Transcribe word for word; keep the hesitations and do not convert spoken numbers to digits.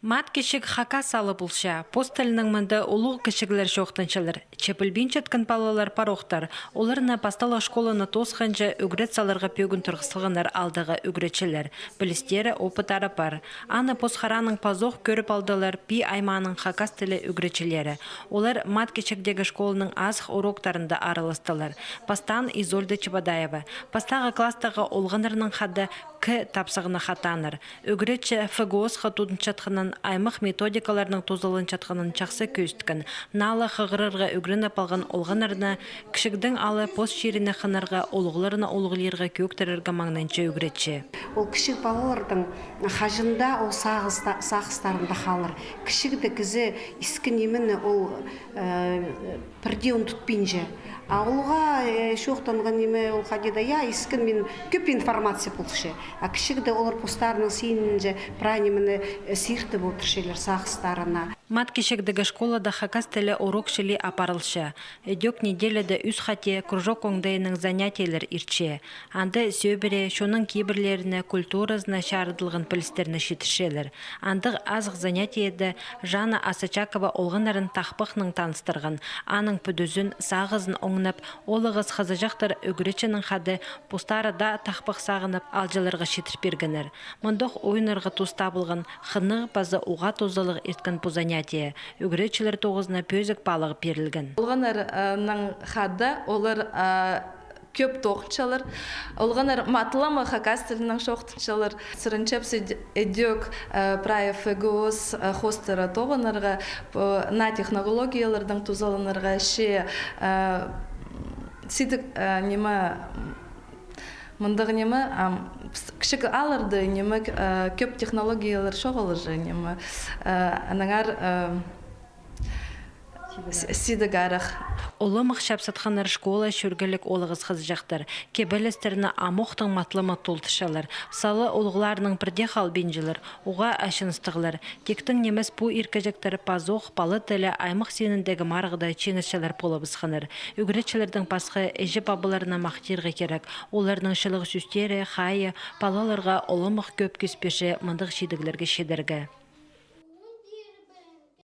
Мат кічіг хакас салы полча, пос тілінең мында улуғ кічіглер чоохтанчалар. Че пілбинчеткен палалар парохтар, оларны пасталығ школаны тоосханҷа ӱгрет саларға пӧгін турғыс салғаннар алдағы ӱгретчілер. Пілістері, опыттары пар. Аны пос хараның пазох кӧріп алдылар Пии аймааның хакас тілі ӱгретчілері. Олар Мат кічігдегі школаның азых уроктарында араластылар. Пастаан Изольда Чебодаева. Пастағы класстағы олғаннарнаң хада К тапсағына хатааннар. Ӱгретчі ФГОС-ха тудынчатханын, аймах методикаларның тузаланчатханын чахсы кӧзіткен. Наа ла хығырарға ӱгреніп алған олғаннарны кічігдең ала пос чиріне хынарға, улуғларны улуғлирға, кӧӧктірерге маңнанча ӱгретчі. Ол кічіг палаларның хаҷан даа ол сағыста-, сағыстарында халар. Кічігде кізі искен нимені ол, э, пірдее ундутпинча. А улуғ, э, чоохтанған ниме ол хайди даа, я, искен мин кӧп информация полча. А кічігде олар постарының синінҷе прай нимені, э, сиртіп одырчалар сағыстарына. Мат кічігдегі школада хакас тілі урок чіли апарылча. Ідӧк неделяда ӱс хати кружок оңдайынаң занятиелер иртче. Анда сӧбіре, чонның кибірлеріне, культуразына чарыдылған пілістерні читірчелер. Андағ азых занятиеде Жанна Асочакова олғаннарын тахпахнаң таныстырған, аның пӱдізін, сағызын оңнап, олығыс хызыҷахтар ӱгретчінең хада постары даа тахпах сағынып, алҷыларға читір пиргеннер. Мындағ ойыннарға тус табылған хынығ паза уғаа тузалығ ирткен пу занятие. Ӱгретчілер тоғызына пӧзік палығ пирілген. Олғаннарнаң хада олар, а, кӧп тоғынчалар. Олғаннар матлама хакас тілінең чоохтанчалар. Сырынчабыс ідӧк, э, прай ФГОС, э, хоостыра тоғынарға, п-, наа технологияларнаң тузаланарға, че, э, сидік, э, ниме, мындағ ниме, ам, пс-, кічіг аалларда ниме, э, кӧп технологиялар чоғыл же, ниме, э, аннаңар, э, С-, сидік арах. Оломах чапсатханнар школа чӧргелік олығыс хызыҷахтар. Кибелістерні амохтаң матлама толдырчалар. Сала улуғларынаң пірдее халбинчалар, уғаа ачыныстығлар. Тиктең нимес, пу иркеҷектер пазох пала тілі аймах синіндегі марығда чиңісчілер полыбысханнар. Ӱгретчілердең пасха іҷе-пабаларны махтирға кирек. Оларның чылығ сӧстері, хайы палаларға оломах кӧп кӱс пирче мындағ чидіглерге читерге.